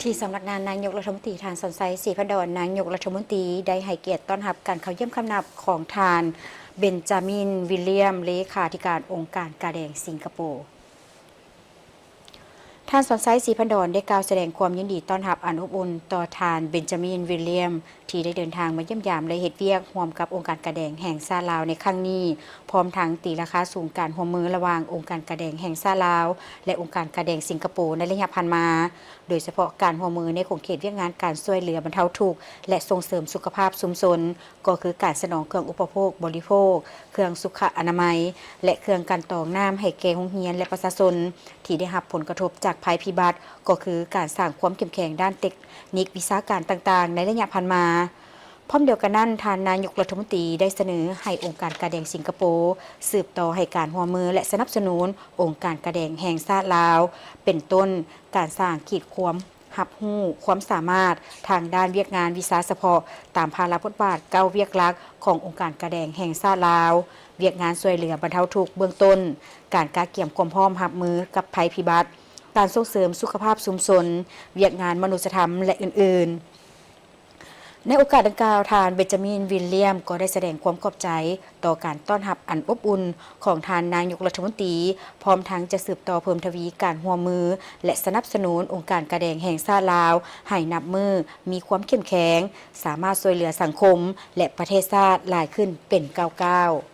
ທີ່ສຳນັກງານນາຍົກລັດຖະມົນຕີ ທ່ານ ສອນໄຊ ສີພັນດອນ ນາຍົກລັດຖະມົນຕີ ໄດ້ໃຫ້ກຽດຕ້ອນຮັບການເຂົ້າຢ້ຽມຄຳນັບຂອງທ່ານ ເບັນຈາມິນ ວິລລຽມ ເລຂາທິການອົງການກາແດງສິງກະໂປ. ທ່ານ ສອນໄຊ ສີພັນດອນ ໄດ້ກ່າວສະແດງຄວາມຍິນດີຕ້ອນຮັບອັນອົບອຸ່ນຕໍ່ທ່ານ ເບັນຈາມິນ ວິລລຽມ ທີ່ໄດ້ເດີນທາງມາຢ້ຽມຢາມ ແລະ ເຮັດວຽກຮ່ວມກັບອົງການກາແດງແຫ່ງຊາດລາວໃນຄັ້ງນີ້, ພ້ອມທັງຕີລາຄາສູງການຮ່ວມມືລະຫວ່າງອົງການກາແດງແຫ່ງຊາດລາວ ແລະ ອົງການກາແດງສິງກະໂປໃນໄລຍະຜ່ານມາ, ໂດຍສະເພາະການຮ່ວມມືໃນຂົງເຂດວຽກງານການຊ່ວຍເຫຼືອບັນເທົາທຸກ ແລະ ສົ່ງເສີມສຸຂະພາບຊຸມຊົນ, ກໍຄືການສະໜອງເຄື່ອງອຸປະໂພກບໍລິໂພກ, ເຄື່ອງສຸຂະອະນາໄມ ແລະ ເຄື່ອງກັ່ນຕອງນ້ຳໃຫ້ແກ່ໂຮງຮຽນ ແລະ ປະຊາຊົນ ທີ່ໄດ້ຮັບຜົນກະທົບຈາກໄພພິບັດ, ກໍຄືການສ້າງຄວາມເຂັ້ມແຂງດ້ານເຕັກນິກວິຊາການຕ່າງໆໃນໄລຍະຜ່ານມາ. ພ້ອມດຽວກັນນັ້ນ, ທ່ານນາຍົກລັດຖະມົນຕີໄດ້ສະເໜີໃຫ້ອົງການກາແດງສິງກະໂປ ສືບຕໍ່ໃຫ້ການຮ່ວມມື ແລະ ສະໜັບສະໜູນອົງການກາແດງແຫ່ງຊາດລາວ, ເປັນຕົ້ນ ການສ້າງຂີດຄວາມຮັບຮູ້ຄວາມສາມາດທາງດ້ານວຽກງານວິຊາສະເພາະ ຕາມພາລະບົດບາດເກົ້າວຽກຫຼັກຂອງອົງການກາແດງແຫ່ງຊາດລາວ, ວຽກງານຊ່ວຍເຫຼືອບັນເທົາທຸກເບື້ອງຕົ້ນ, ການກະກຽມຄວາມພ້ອມຮັບມືກັບໄພພິບັດ, ການສົ່ງເສີມສຸຂະພາບຊຸມຊົນ, ວຽກງານມະນຸດສະທຳ ແລະ ອື່ນໆ. ໃນໂອກາດດັ່ງກ່າວ, ທ່ານ ເບັນຈາມິນ ວິລລຽມ ກໍໄດ້ສະແດງຄວາມຂອບໃຈຕໍ່ການຕ້ອນຮັບອັນອົບອຸ່ນຂອງທ່ານນາຍົກລັດຖະມົນຕີ, ພ້ອມທັງຈະສືບຕໍ່ເພີ່ມທະວີການຮ່ວມມື ແລະ ສະໜັບສະໜູນອົງການກາແດງແຫ່ງຊາດລາວ ໃຫ້ນັບມື້ມີຄວາມເຂັ້ມແຂງ, ສາມາດຊ່ວຍເຫຼືອສັງຄົມ ແລະ ປະເທດຊາດຫຼາຍຂຶ້ນເປັນກ້າວໆ.